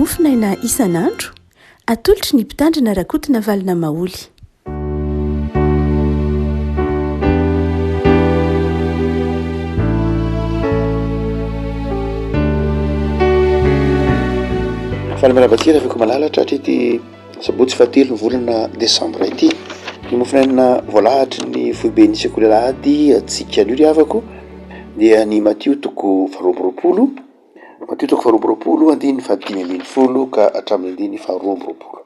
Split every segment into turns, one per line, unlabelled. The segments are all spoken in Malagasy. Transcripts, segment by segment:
Mofonaina isan'andro, atolotry ny Mpitandrina Rakotonavalona Maholy.
Faly miarahaba antsika Rafiko malala tratry ity sabotsy fahatelo ny volana desambra ity. Ny mofonaina voalahatry ny foiben'ny sekoly alahady antsika anio ry havako dia ny Matio toko faharoa amby roapolo, Matio toko faharoa amby roapolo andininy fahadimy ambin'ny folo ka hatramin'ny andininy faharoa amby roapolo.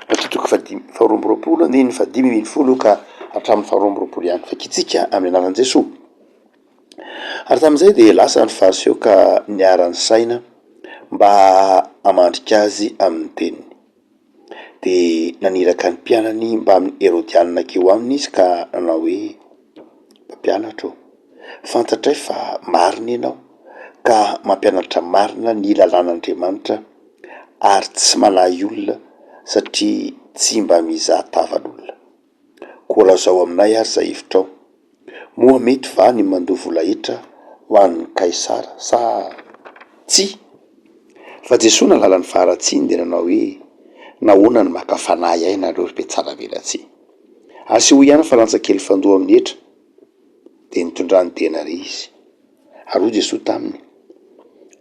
Matio toko fahadimy faharoa amby roapolo andininy fahadimy ambin'ny folo ka hatramin'ny faharoa amby roapolo ihany. Vakintsika amin'ny anaran'i Jesoa. Ary tamin'izay dia lasa ny Fariseo ka niara-nisaina mba hamandrika azy amin'ny teniny. Dia naniraka ny mpianany mbamin'ny Herodianina nankeo aminy izy ka nanao hoe, Mpampianatra ô, fantatray fa marina ianao ka mampianatra marina ny lalàn'Andriamanitra ary tsy manahy olona satria tsy mba mizaha tavan'olona. Koa lazao aminay ary izay hevitrao, moa mety va ny mandoa vola hetra ho an'i Kaisara sa tsia? Fa Jesoa nahalala ny faharatsiany dia nanao hoe, Nahoana no maka fanahy ahy nareo ry mpihatsaravelatsihy? Asehoy ihany fa lantsa kely fandoa amin'ny hetra. Dia nitondrany denaria izy. Ary hoy Jesoa taminy,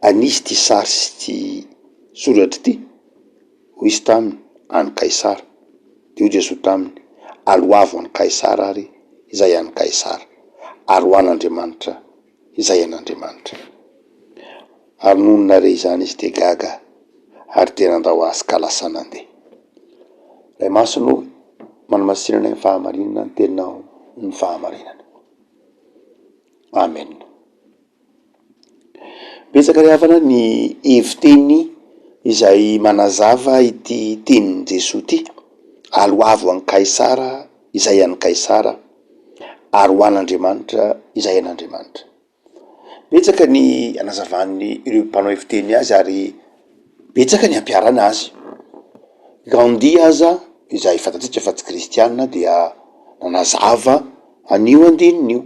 An'iza ity sary sy ity soratra ity? Hoy izy taminy, An'i Kaisara. Dia hoy Jesoa taminy, Aloavo an'i Kaisara ary izay an'i Kaisara, ary ho an'Andriamanitra izay an'Andriamanitra. Ary nony nahare izany izy dia gaga, ary dia nandao azy ka lasa nandeha. Ray Masina o, manamasina anay amin'ny fahamarinana ny teninao ny fahamarinana. Amen. Betsaka ry havana ny hevi-teny izay manazava ity tenin'i Jesoa ity, Aloavo an'i Kaisara izay an'i Kaisara, ary ho an'Andriamanitra izay an'Andriamanitra. Betsaka ny anazavan'ny ireo mpanao hevi-teny azy ary betsaka ny ampiharana azy. Gandhi aza izay fantatsika fa tsy kristiana dia nanazava an'io andininy io.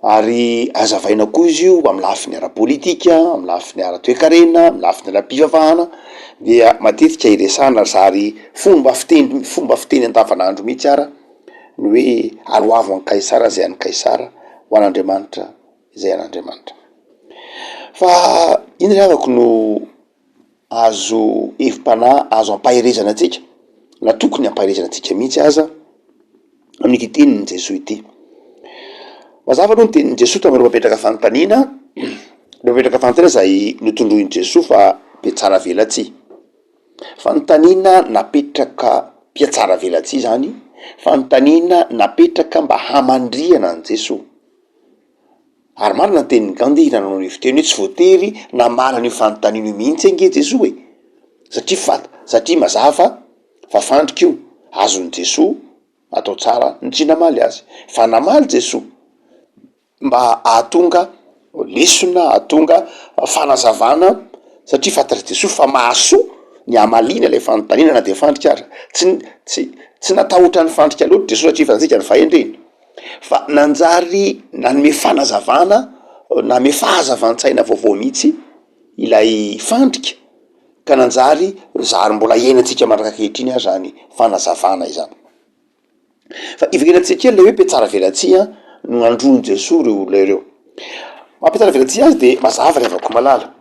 Ary hazavaina koa izy io amin'ny lafiny ara-pôlitika, amin'ny lafiny ara-toekarena, amin'ny lafiny ara-pivavahana, dia matetika iresahana zary fomba fiteny fomba fiteny andavanandro mihitsy ara ny hoe aloavo an'i Kaisara izay an'i Kaisara, ho an'Andriamanitra izay an'Andriamanitra. Fa iny ry havako no azo hevi-panahy azo ampaherezana antsika na tokony hampaherezana antsika mihitsy aza amin'ity tenin'i Jesoa ity. Mazava aloha ny tenin'i Jesoa tamin'ireo mpametraka fanontaniana, ireo mpametraka fanontaniana izay notondroin'i Jesoa fa mpiatsara velatsihy. Fanontaniana napetraka mpiatsara velatsihy izany, fanontaniana napetraka mba hamandrihana an'i Jesoa. Ary marina ny tenin'i Gandhi nanao ny fiteny hoe tsy voatery namaly an'io fanontaniana io mihitsy ange Jesoa e! Satria fat- satria mazava fa fandrika io, azon'i Jesoa atao tsara ny tsy namaly azy. Fa namaly Jesoa mba hahatonga lesona, hahatonga fanazavana satria fantatr'i Jesoa fa mahasoa ny hamaliana ilay fanontaniana na dia fandrika aza. Tsy tsy tsy natahotra ny fandrika loatra Jesoa satria fantatsika ny fahendreny. Fa nanjary nanome fanazavana, nanome fahazavan-tsaina vaovao mihitsy ilay fandrika ka nanjary zary mbola iainantsika mandraka ankehitriny aza izany fanazavana izany. Fa iverenantsika kely ilay hoe mpiatsara velatsihy an, no nandroan'i Jesoa ireo olona ireo. Maha mpiatsara velatsihy azy dia mazava ry havako malala,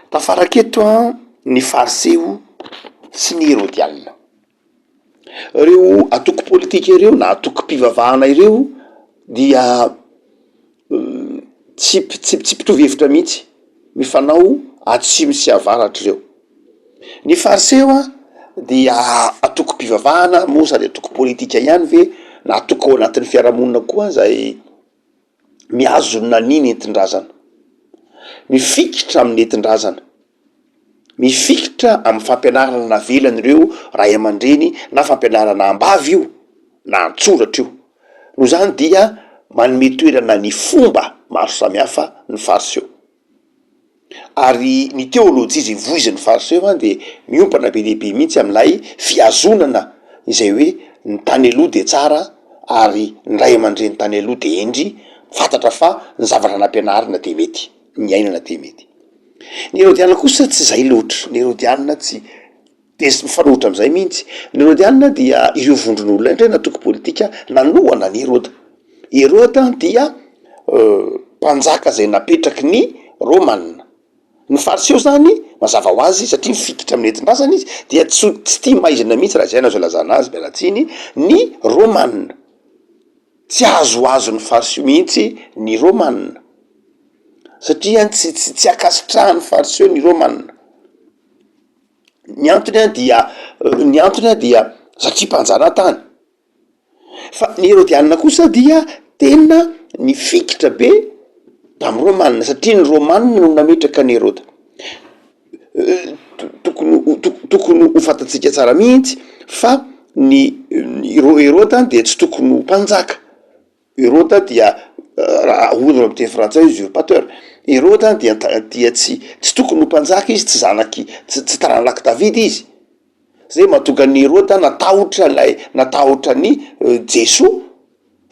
tafaraka eto an ny fariseo sy ny herodianina. Ireo antoko politika ireo na antokom-pivavahana ireo dia tsy tsy tsy mpitovy hevitra mihitsy, mifanao atsimo sy avaratra ireo. Ny fariseo a dia antokom-pivavahana moa sady antoko politika ihany ve na antoko ao anatin'ny fiarahamonina koa zay mihazona ny nentin-drazana, mifikitra amin'ny nentin-drazana. Mifikitra amin'ny fampianarana navelan'ireo ray aman-dreny na fampianarana am-bava io na an-tsoratra io. Noho izany dia manome toerana ny fomba maro samihafa ny Fariseo. Ary ny teolojia izay voizin'ny Fariseo dia miompana be dia be mihitsy amin'ilay fihazonana izay hoe ny tany aloha dia tsara ary ny ray aman-dreny tany aloha dia hendry, fantatra fa ny zavatra nampianarina dia mety, ny iainana dia mety. Ny Herodiana kosa tsy izay loatra, ny Herodiana tsy dia tsy mifanohitra amin'izay mihitsy. Ny Herodiana dia ireo vondron'olona indray na antoko politika nanohana an'i Heroda. Heroda dia mpanjaka izay napetraky ny Romana. Ny Fariseo izany, mazava ho azy, satria mifikitra amin'ny nentin-drazana izy, dia tsy tsy tia maizina mihitsy raha izay no azo ilazana azy, miala tsiny, ny Romana. Tsy azoazon'ny Fariseo mihitsy ny Romana, satria tsy tsy tsy ankasitrahan'ny Fariseo ny Romana. Ny antony an dia ny antony an dia satria mpanjanatany. Fa ny Herodianina kosa dia tena nifikitra be tamin'ny Romana, satria ny Romana no nametraka an'i Heroda. Tokony ho tokony ho fantatsika tsara mihitsy fa ny Heroda dia tsy tokony ho mpanjaka, Heroda dia raha ahodina amin'ny teny frantsay usurpateur, Heroda dia dia tsy tsy tokony ho mpanjaka izy, tsy zanaky tsy tsy taranak'i Davida izy, zay mahatonga an'i Heroda natahotra ilay natahotra an'i Jesoa.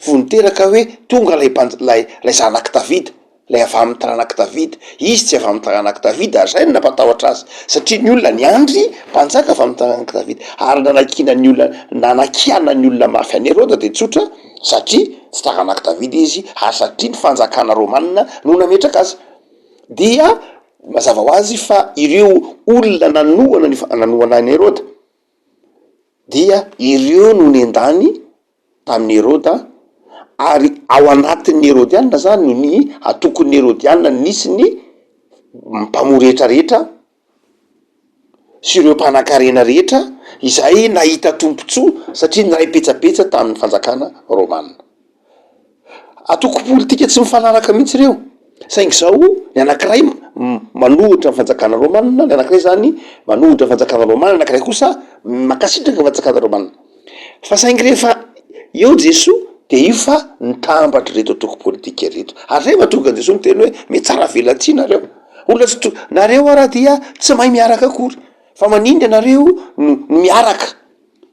Vao niteraka hoe tonga ilay mpanj- ilay ilay zanak'i Davida, ilay avy amin'ny taranak'i Davida. Izy tsy avy amin'ny taranak'i Davida, ary izay no nampatahotra azy, satria ny olona niandry mpanjaka avy amin'ny taranak'i Davida. Ary nanakiana ny olona, nanakiana ny olona mafy an'i Heroda dia tsotra, satria tsy taranak'i Davida izy, ary satria ny fanjakana romana no nametraka azy. Dia mazava ho azy fa ireo olona nanohana ny fa- nanohana an'i Heroda dia ireo no nendany tamin'i Heroda, ary ao anatin'ny Herodiana zany ny antokon'ny Herodiana nisy ny mpamory hetra rehetra sy ireo mpanankarena rehetra izay nahita tombontsoa satria niray petsapetsa tamin'ny fanjakana romana. Antoko politika tsy mifanaraka mihitsy ireo, saingy izao ny anankiray manohitra ny fanjakana romana, ny anankiray zany manohitra ny fanjakana romana, ny anankiray kosa mankasitraka ny fanjakana romana. Fa saingy rehefa eo Jesoa de io fa nitambatra ireto antoko politika ireto, ary zay mahatonga an'i Jesoa miteny hoe mihatsara velatsihy nareo, olona tsy to- nareo ara dia tsy mahay miaraka akory, fa maninona ianareo no miaraka?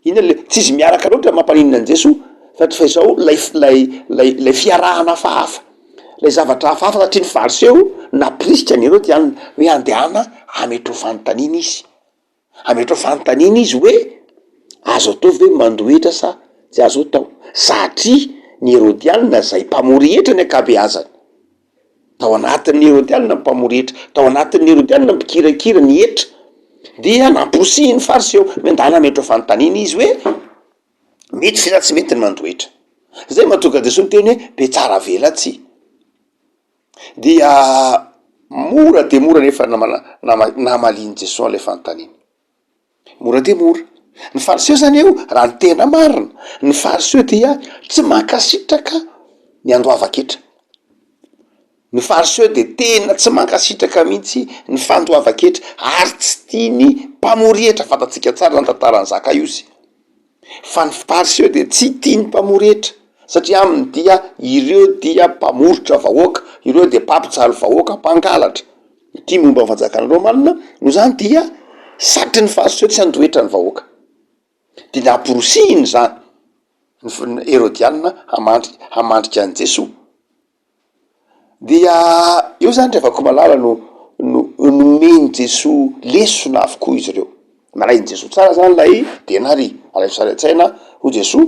Inona le, tsy izy miaraka loatra mampaninona an'i Jesoa fa fa izao lay lay lay lay fiarahana hafahafa, lay zavatra hafahafa satria ny fariseo nampirisika an'i Herodiana hoe andehana hametrao fanontaniana izy, hametrao fanontaniana izy hoe azo atao ve mandoa hetra sa tsy azo atao, satria ny Herodiana zay mpamory hetra ny ankabeazany. Tao anatin'ny Herodianina ny mpamory hetra, tao anatin'ny Herodianina ny mpikirakira ny hetra, dia namporisihin'ny Fariseo miandalana hametrao fanontaniana izy hoe, mety ve sa tsy mety ny mandoa hetra? Izay mahatonga an'i Jesoa niteny hoe, be tsara velatsihy. Dia mora dia mora nefa namala- nama- namalian'i Jesoa an'ilay fanontaniana. Mora dia mora. Ny Fariseo izany eo, raha ny tena marina, ny Fariseo dia tsy mankasitraka ny andoavan-ketra. Ny Fariseo dia tena tsy mankasitraka mihitsy ny fandoavan-ketra ary tsy tia ny mpamory hetra, fantatsika tsara ny tantaran'i Zakaiosy. Fa ny Fariseo dia tsy tia ny mpamory hetra satria aminy dia ireo dia mpamoritra vahoaka, ireo dia mpampijaly vahoaka, mpangalatra. Ity momba ny fanjakan'ny Romana, noho izany dia satrin'ny Fariseo tsy handoa hetra ny vahoaka. Dia namporosihiny izany ny Herodiana hamandrika hamandrika an'i Jesoa. Dia eo izany ry havako malala no no nomen'i Jesoa lesona avokoa izy ireo. Nalain'i Jesoa tsara izany ilay denaria, alaivo sary an-tsaina hoy Jesoa,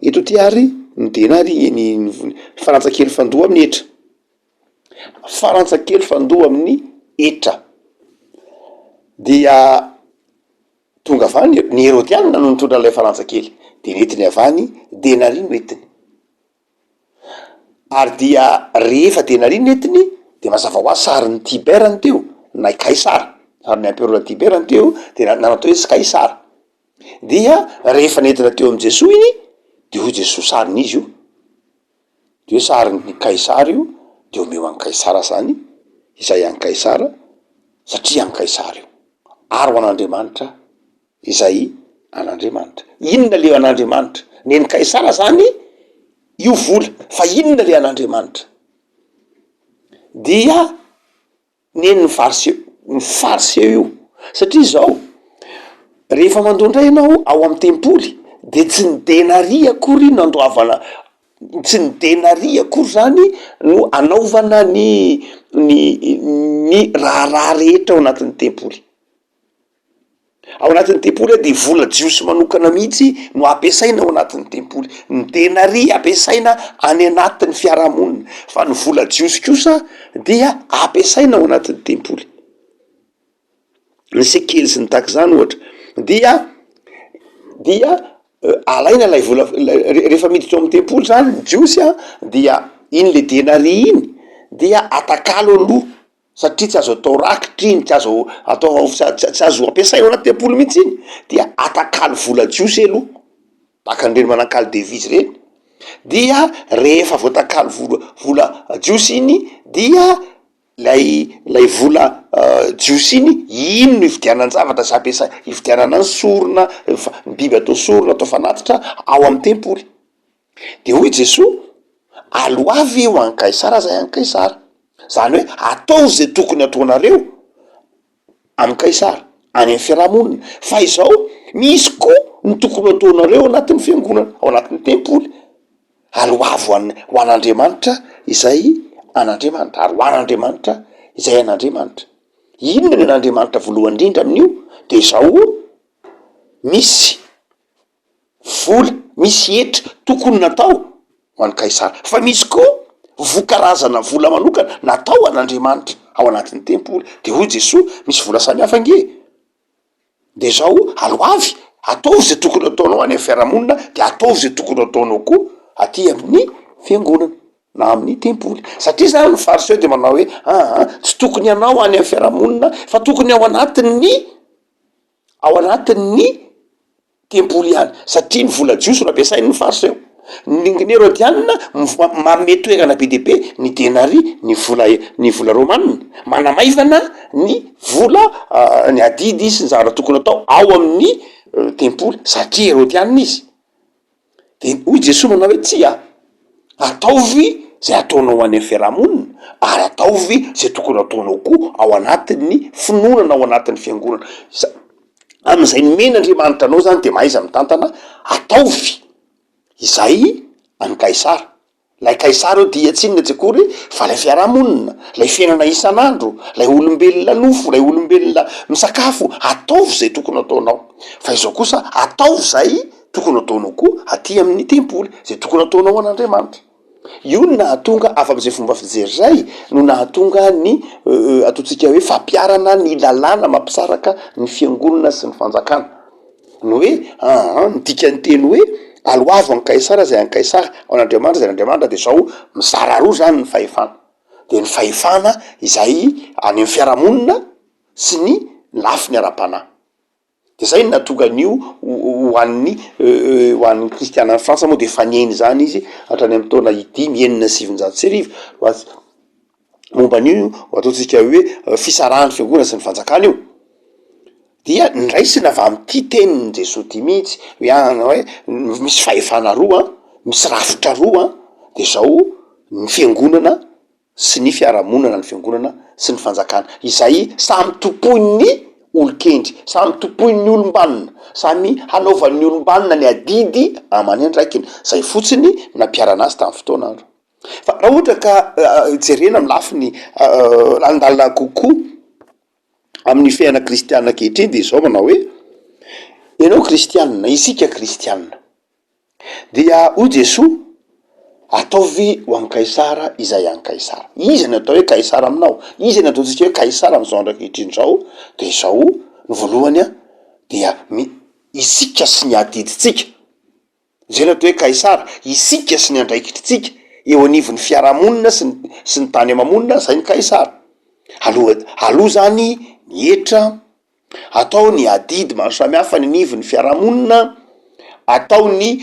eto ity ary ny denaria, ny farantsa kely fandoa amin'ny hetra. Farantsa kely fandoa amin'ny hetra. Dia tonga avy any, ny Herodianina no nitondra an'ilay farantsa kely, dia nentiny avy any, denaria no entiny. Ary dia rehefa denaria no entiny, dia mazava ho azy sarin'i Tibère no teo, na i Kaisara, sarin'ny empereur Tibère no teo, dia nanao atao hoe Kaisara. Dia rehefa nentina teo amin'i Jesoa iny, dia hoy Jesoa sarin'iza io? De hoe sarin'i Kaisara io, de omeo an'i Kaisara zany izay an'i Kaisara, satria an'i Kaisara io, ary ho an'Andriamanitra izay an'Andriamanitra. Inona le an'Andriamanitra? Nen'i Kaisara zany io vola, fa inona le an'Andriamanitra? Dia Neny ny fariseo, ny fariseo io, satria izao, rehefa mandoa indray ianao ao amin'ny tempoly de tsy ny denaria akory no andoavana, tsy ny denaria akory zany no anaovana ny. ny ny raharaha rehetra ao anatin'ny tempoly. Ao anatin'ny tempoly dia vola jiosy manokana mihitsy no ampiasaina ao anatin'ny tempoly. Ny denaria ampiasaina any anatin'ny fiarahamonina, fa ny vola jiosy kosa dia ampiasaina ao anatin'ny tempoly. Ny sekely sy ny tahaka izany ohatra dia dia alaina ilay vola rehefa miditra ao amin'ny tempoly zany ny jiosy a dia iny le denaria iny dia atakalo aloha satria tsy azo atao rakitra iny, tsy azo atao tsy azo ampiasaina ao anaty tempoly mihitsy iny dia atakalo vola jiosy aloha tahaka an'ireny manakalo devise ireny dia rehefa voatakalo vola vola jiosy iny dia Ilay ilay vola jiosy iny, iny no ividianan-javatra sy ampiasa- ividianana ny sorona, ny biby atao sorona, atao fanatitra ao amin'ny tempoly. De hoy Jesoa, aloavy ho an'i Kaisara zay an'i Kaisara. Zany hoe ataovy zay tokony ataonareo amin'i Kaisara, any amin'ny fiarahamonina. Fa izao, misy koa ny tokony ho ataonareo anatin'ny fiangonana, ao anatin'ny tempoly. Aloavy ho an' ho an'Andriamanitra izay an'Andriamanitra, ary ho an'Andriamanitra izay an'Andriamanitra. Inona ny an'Andriamanitra voalohany indrindra amin'io? De izao, misy vola, misy hetra tokony natao ho an'i Kaisara, fa misy koa vokarazana vola manokana natao ho an'Andriamanitra ao anatin'ny tempoly. De hoy Jesoa, misy vola samihafa ange. De zao, aloavy, ataovy zay tokony ataonao any amin'ny fiarahamonina, de ataovy zay tokony ataonao koa aty amin'ny fiangonana na amin'ny tempoly. Satria zany ny fariseo de manao hoe aa tsy tokony hanao any amin'ny fiarahamonina fa tokony ao anatin'ny ao anatin'ny tempoly ihany satria ny vola jiosy no ampiasain' ny fariseo. Ny ny herodiana manome toerana be dia be ny denaria, ny vola ny vola romana, manamaivana ny vola ny adidy sy ny zavatra tokony atao ao amin' ny tempoly satria herodiana izy. De hoy Jesoa manao hoe tsia, ataovy zay ataonao any amin'ny fiarahamonina ary ataovy zay tokony ataonao koa ao anatin'ny finoana na ao anatin'ny fiangonana. Za- amin'izay nomen'Andriamanitra anao zany de mahaiza mitantana, ataovy izay an'i Kaisara. Ilay Kaisara eo dia tsy inona tsy akory fa ilay fiarahamonina, ilay fiainana isan'andro, ilay olombelona nofo, ilay olombelona misakafo, ataovy izay tokony ataonao. Fa izao kosa, ataovy izay tokony ataonao koa aty amin'ny tempoly, izay tokony ataonao ho an'Andriamanitra. Io no nahatonga, avy amin'izay fomba fijery izay no nahatonga ny ataontsika hoe fampiharana ny lalàna mampisaraka ny fiangonana sy ny fanjakana. Ny hoe aa ny dikan'ny teny hoe aloavo an'i Kaisara izay an'i Kaisara, ho an'Andriamanitra izay an'Andriamanitra de zao mizara roa zany ny fahefana, de ny fahefana izay any amin'ny fiarahamonina sy ny lafiny ara-panahy. De zay no nahatonga an'io ho an'ny ho an'ny kristiana any Frantsa moa de efa niaina izany izy hatrany amin'ny taona dimy 1906 momba an'io ataontsika hoe fisarahan'ny fiangonana sy ny fanjakana io, dia noraisina avy amin'ity tenin'i Jesoa ity mihitsy hoe an hoe misy fahefana roa an, misy rafitra roa an, de zao ny fiangonana sy ny fiarahamonina na ny fiangonana sy ny fanjakana, izay samy tompoin'ny olon-kendry, samy tompoin'ny olom-banona, samy hanaovan'ny olom-banona ny adidy aman'ny andraikiny, zay fotsiny no nampiharana azy tamin'ny fotoan'andro. Fa raha ohatra ka jerena amin'ny lafiny lalindalina kokoa amin'ny fiainana kristiana ankehitriny de izao manao hoe, ianao kristiana, isika kristiana dia hoy Jesoa, ataovy ho an'i Kaisara izay an'i Kaisara. Iza no atao hoe Kaisara aminao? Iza no ataontsika hoe Kaisara amin'izao andro ankehitriny izao? De izao, ny voalohany an, dia ny isika sy ny adidintsika. Izay no atao hoe Kaisara, isika sy ny andraikitritsika eo anivon'ny fiarahamonina sy ny sy ny tany ama-monina, zay ny Kaisara. Aloha aloha zany ny hetra, atao ny adidy maro samihafa any anivon'ny fiarahamonina, atao ny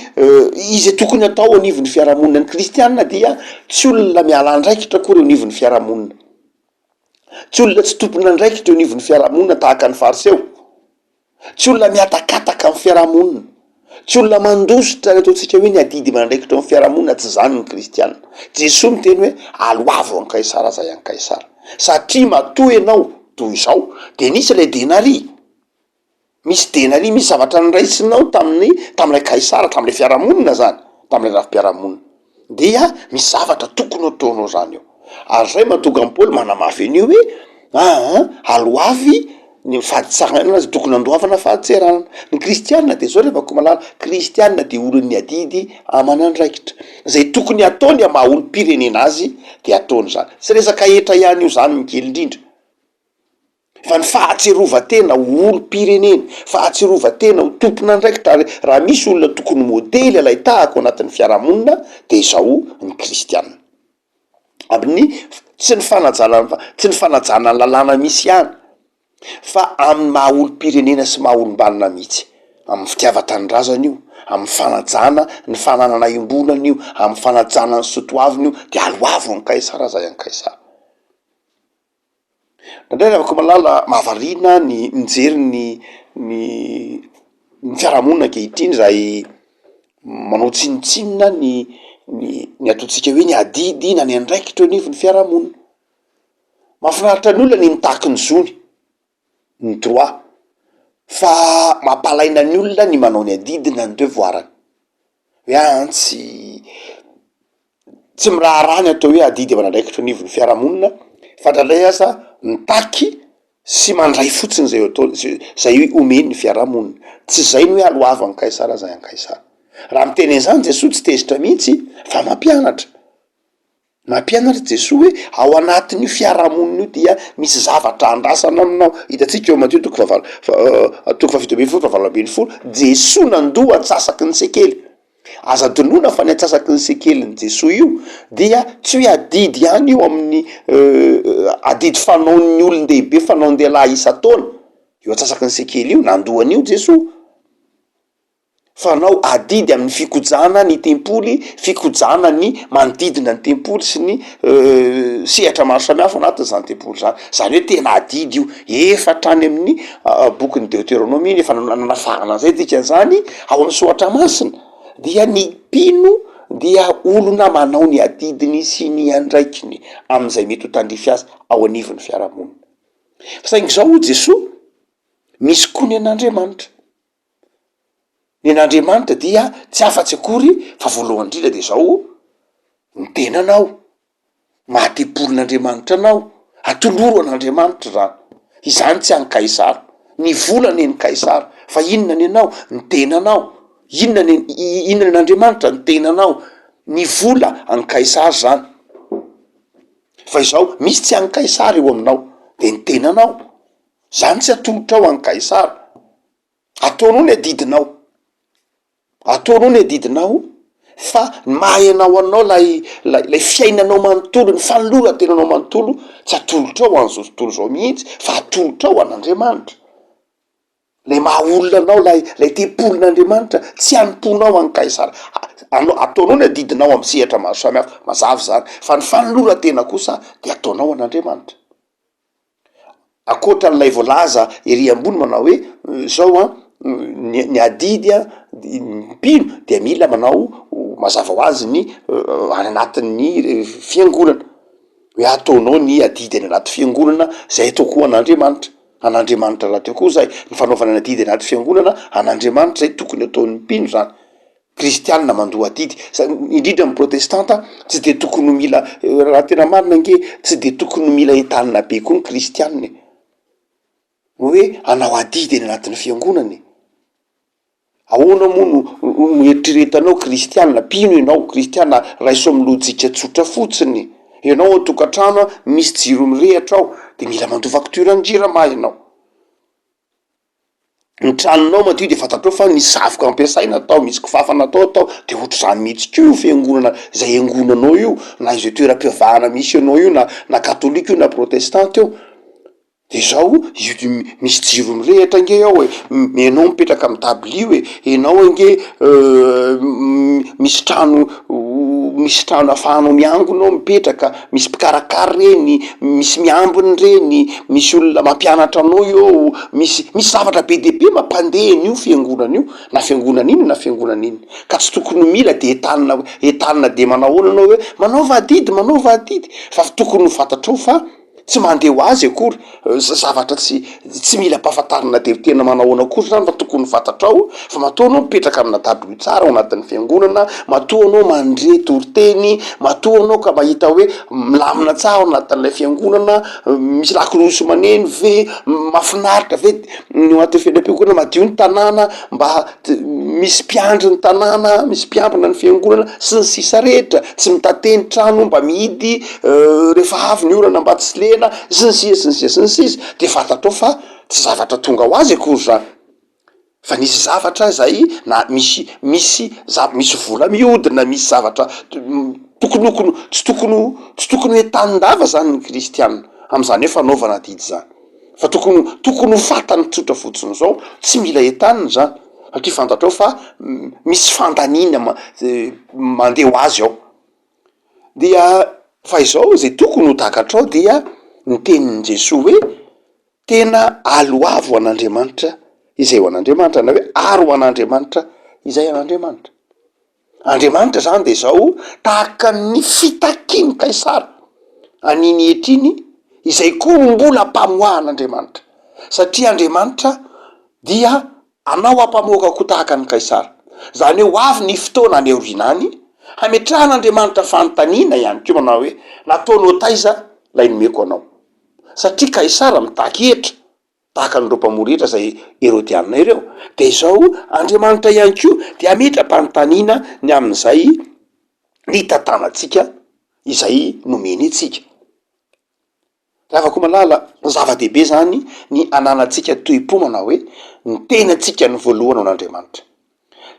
izay tokony atao anivon'ny fiarahamonina. Ny kristianina dia tsy olona miala andraikitra akory eo anivon'ny fiarahamonina, tsy olona tsy tompon'andraikitra eo anivon'ny fiarahamonina tahaka ny fariseo. Tsy olona mihatakataka amin'ny fiarahamonina, tsy olona mandositra ny ataontsika hoe ny adidy aman'andraikitra eo amin'ny fiarahamonina, tsy izany ny kristiana. Jesoa miteny hoe aloavo an'i Kaisara izay an'i Kaisara, satria matoa ianao toy izao dia nisy ilay denaria, misy denaria, misy zavatra noraisinao tamin'ny tamin'ilay Kaisara, tamin'ilay fiarahamonina izany, tamin'ilay rafi-piarahamonina. Dia misy zavatra tokony ho ataonao zany eo. Ary zay mahatonga an'i Paoly manamafy an'io hoe aa aloavy ny fadintseranana zay tokony andoavana fadintseranana. Ny kristiana de zao ry havako malala, kristiana de olon'ny adidy aman'andraikitra. Zay tokony ataony am' maha olom-pirenena azy de ataony zany. Tsy resaka hetra ihany io zany ny kely indrindra. Fa ny fahatsiarovan-tena ho olom-pirenena, fahatsiarovan-tena ho tompon'andraikitra ary raha misy olona tokony modely alain-tahaka ao anatin'ny fiarahamonina dia izao ny kristiana. Amin'ny tsy ny fanajana tsy ny fanajana ny lalàna misy ihany fa amin'ny maha olom-pirenena sy maha olom-banona mihitsy. Amin'ny fitiavan-tanindrazana io, amin'ny fanajana ny fananana iombonana io, amin'ny fanajana ny soa toavina io dia aloavo an'i Kaisara izay an'i Kaisara. Indraindray ry havako malala, mahavariana ny mijery ny ny ny fiarahamonina ankehitriny izay manao tsinontsinona ny ny ny ataontsika hoe ny adidy na ny andraikitra eo anivon'ny fiarahamonina. Mahafinaritra ny olona ny mitaky ny zony, ny droit, fa mampalaina ny olona ny manao ny adidy na ny devoir-ny, hoe an tsy Tsy miraharaha ny atao hoe adidy aman'andraikitra anivon'ny fiarahamonina fa indraindray aza mitaky sy mandray fotsiny izay atao izay omeny ny fiarahamonina. Tsy izay ny hoe aloavo an'i Kaisara izay an'i Kaisara. Raha miteny an'izany Jesoa tsy tezitra mihitsy fa mampianatra. Mampianatra Jesoa hoe ao anatin'io fiarahamonina io dia misy zavatra andrasana aminao. Hitantsika eo Matio toko fahavalo toko fahafito ambinifolo fahavalo ambinifolo, Jesoa nandoa antsasaky ny sekely. Aza adinoina fa ny antsasaky ny sekelin'i Jesoa io dia tsy hoe adidy ihany io amin'ny adidy fanaon'ny olon-dehibe fanaon-dehilahy isan-taona, io antsasaky ny sekely io, nandoa an'io Jesoa, fanao adidy amin'ny fikojana ny tempoly, fikojana ny manodidina ny tempoly sy ny sehatra maro samihafa ao anatin'izany tempoly izany, izany hoe tena adidy io, efa hatrany amin'ny bokin'ny Deoteronomia iny efa nanafahana an'izay, dikan'izany ao amin'ny soratra masina dia ny mpino dia olona manao ny adidiny sy ny andraikiny amin'izay mety ho tandrify azy ao anivon'ny fiarahamonina. Saingy izao hoy Jesoa, misy koa ny an'Andriamanitra. Ny an'Andriamanitra dia tsy afa-tsy akory fa voalohany indrindra dia izao, ny tenanao. Maha tempolin'Andriamanitra anao, atoloro an'Andriamanitra izany. Izany tsy an'i Kaisara. Ny vola ny an'i Kaisara. Fa inona ny anao? Ny tenanao. Inona ny inona ny an'Andriamanitra? Ny tenanao. Ny vola an'i Kaisara izany. Fa izao, misy tsy an'i Kaisara eo aminao, dia ny tenanao. Izany tsy atolotrao an'i Kaisara. Ataonao ny adidinao. Ataonao ny adidinao fa ny maha ianao anao lay lay lay fiainanao manontolo, ny fanoloran-tenanao manontolo tsy atolotrao ho an'izao tontolo izao mihitsy fa atolotrao ho an'Andriamanitra. Lay maha olona anao lay lay tempolin'Andriamanitra tsy hanompoanao an'i Kaisara. Anao ataonao ny adidinao amin'ny sehatra maro samihafa, mazava izany, fa ny fanoloran-tena kosa dia ataonao an'Andriamanitra. Ankoatra an'ilay voalaza ery ambony manao hoe zao an, ny ny adidy an, ny mpino dia mila manao mazava ho azy ny any anatin'ny fiangonana, hoe ataonao ny adidy any anaty fiangonana zay atao koa an'Andriamanitra, an'Andriamanitra rahateo koa zay, ny fanaovana ny adidy anaty fiangonana an'Andriamanitra zay tokony ataon'ny mpino zany. Kristianina mandoa adidy, indrindra ny protestanta tsy de tokony ho mila, raha tena marina ange tsy de tokony ho mila entanina be koa ny kristianina e, hoe hanao adidy any anatin'ny fiangonana e, ahoana moa no no eritreretanao kristianina, mpino ianao kristianina, raiso amin'ny lojika tsotra fotsiny, ianao ao an-tokantrano an, misy jiro mirehatra ao de mila mandoa facture ny jirama ianao. Ny tranonao madio de fantatrao fa nisy zavoka ampiasaina tao, misy kifafa natao tao, de ohatr'izany mihitsy koa io fiangonana izay iangonanao io, na izay toeram-pivavahana misy anao io na na katolika io na protestanta io, de zao io misy jiro mirehitra ange ao e, enao mipetraka amy dabilio e, enao ange misy trano misy trano ahafahanao miangona ao mipetraka, misy mpikarakara reny, misy miambina reny, misy olona mampianatra anao eo, misy misy zavatra be dia be mampandeha an'io fiangonana io, na fiangonana inona na fiangonana inona, ka tsy tokony ho mila de entanina entanina de manao ahoana anao hoe manaova adidy manaova adidy, fa tokony ho fantatrao fa. Tsy mandeha ho azy akory, zavatra tsy tsy mila ampahafantarina dia tena manao ahoana akory izany fa tokony fantatrao fa matoa anao mipetraka amina dabilio tsara ao anatin'ny fiangonana, matoa anao mandre toriteny, matoa anao ka mahita hoe milamina tsara ao anatin'ilay fiangonana, misy lakolosy maneno ve, mahafinaritra ve ny ao anatin'ny fiainam-piangonana, madio ny tanàna, mba misy mpiandry ny tanàna, misy mpiambina ny fiangonana, sy ny sisa rehetra, tsy mitate ny trano mba mihidy rehefa avy ny orana mba tsy lena, sy ny sisa sy ny sisa sy ny sisa, de fantatrao fa tsy zavatra tonga ho azy akory zany, fa nisy zavatra zay na misy misy za- misy vola mihodina, misy zavatra tokonokony tsy tokony ho tsy tokony ho entanin-dava zany ny kristiana am'zany hoe fanaovana adidy zany. Fa tokony tokony ho fantany tsotra fotsiny izao, tsy mila entanina izany satria fantatrao fa misy fandaniana mandeha ho azy ao. Dia fa izao izay tokony ho takatrao dia ny tenin'i Jesoa hoe tena aloavo ho an'Andriamanitra izay ho an'Andriamanitra na hoe aro ho an'Andriamanitra izay an'Andriamanitra. Andriamanitra izany dia izao, tahaka ny fitakian'i Kaisara an'iny hetra iny, izay koa mbola ampamoahan'Andriamanitra, satria Andriamanitra dia anao ampamoaka koa tahaka an'i Kaisara. Izany hoe ho avy ny fotoana any aoriana any, hametrahan'Andriamanitra fanontaniana ihany koa manao hoe, nataonao taiza ilay nomeko anao? Satria Kaisara mitaky hetra, tahaka an'ireo mpamory hetra izay Herodianina ireo, dia izao Andriamanitra ihany koa dia hametra-panontaniana ny amin'izay nitantanantsika izay nomeny antsika. Ry havako malala, zava-dehibe izany ny ananantsika toe-po manao hoe ny tenantsika no voalohany ho an'Andriamanitra.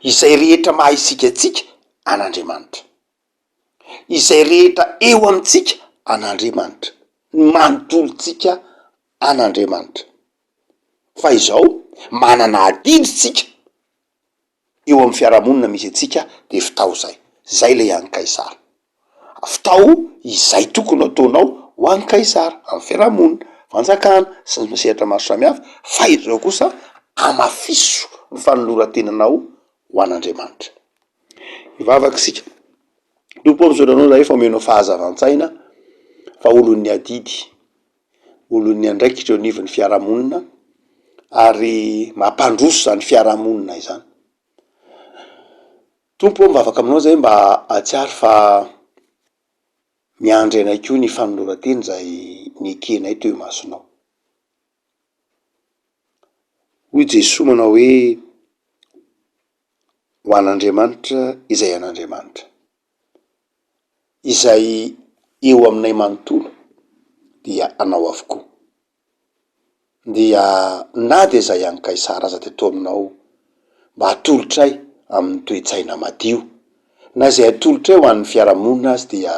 Izay rehetra maha isika antsika, an'Andriamanitra. Izay rehetra eo amintsika, an'Andriamanitra. Ny manontolontsika an'Andriamanitra. Fa izao, manana adidy tsika eo amin'ny fiarahamonina misy antsika de vitao zay, zay le an'i Kaisara. Vitao izay tokony ataonao ho an'i Kaisara, amin'ny fiarahamonina, fanjakana, sy ny sehatra maro samihafa, fa izao kosa amafiso ny fanoloran-tenanao ho an'Andriamanitra. Hivavaka isika. Tompo ô, misaotra anao zahay fa omenao fahazavan-tsaina fa olon'ny adidy. Olon'ny andraikitra eo anivon'ny fiarahamonina ary mampandroso izany fiarahamonina izany. Tompo ô, mivavaka aminao zahay mba hahatsiaro fa miandry anay koa ny fanoloran-tena izay nekenay teo imasonao. Hoy Jesoa manao hoe, ho an'Andriamanitra izay an'Andriamanitra. Izay eo aminay manontolo dia anao avokoa. Dia na dia izay an'i Kaisara aza dia toa aminao mba atolotray amin'ny toe-tsaina madio, na izay atolotray ho an'ny fiarahamonina aza dia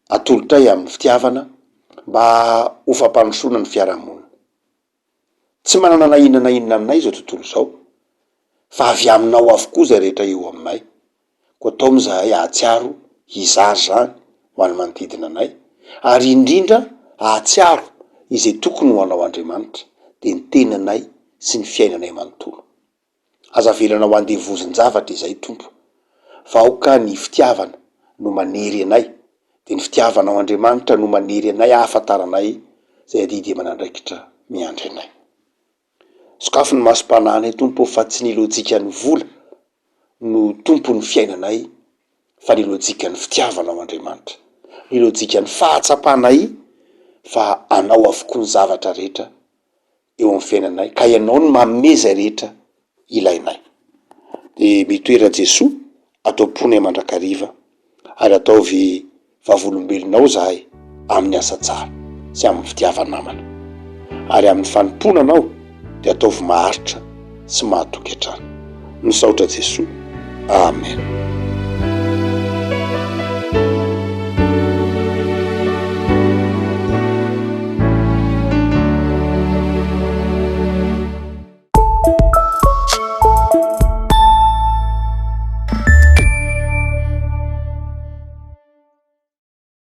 atolotray amin'ny fitiavana mba ho fampandrosoana ny fiarahamonina. Tsy manana na inona na inona aminay izao tontolo izao, fa avy aminao avokoa izay rehetra eo aminay. Koa taomy izahay hahatsiaro hizara izany ho an'ny manodidina anay, ary indrindra hahatsiaro izay tokony ho anao Andriamanitra, dia ny tenanay sy ny fiainanay manontolo. Aza avelanao ho andevozin-javatra izahay Tompo, fa aoka ny fitiavana no manery anay, dia ny fitiavanao Andriamanitra no manery anay hahafantaranay izay adidy aman'andraikitra miandry anay. Sokafy ny masom-panahinay Tompo ô fa tsy ny lojikan'ny vola no tompon'ny fiainanay fa ny lojikan'ny fitiavanao Andriamanitra, ny lojikan'ny fahatsapanay fa Anao avokoa ny zavatra rehetra eo amin'ny fiainanay ka Ianao no manome izay rehetra ilainay. Dia mitoera Jesoa ato am-ponay mandrakariva ary ataovy vavolombelonao izahay amin'ny asa tsara sy amin'ny fitiava-namana ary amin'ny fanompoana Anao dia ataovy maharitra sy mahatoky hatrany. Misaotra Jesoa. Amen.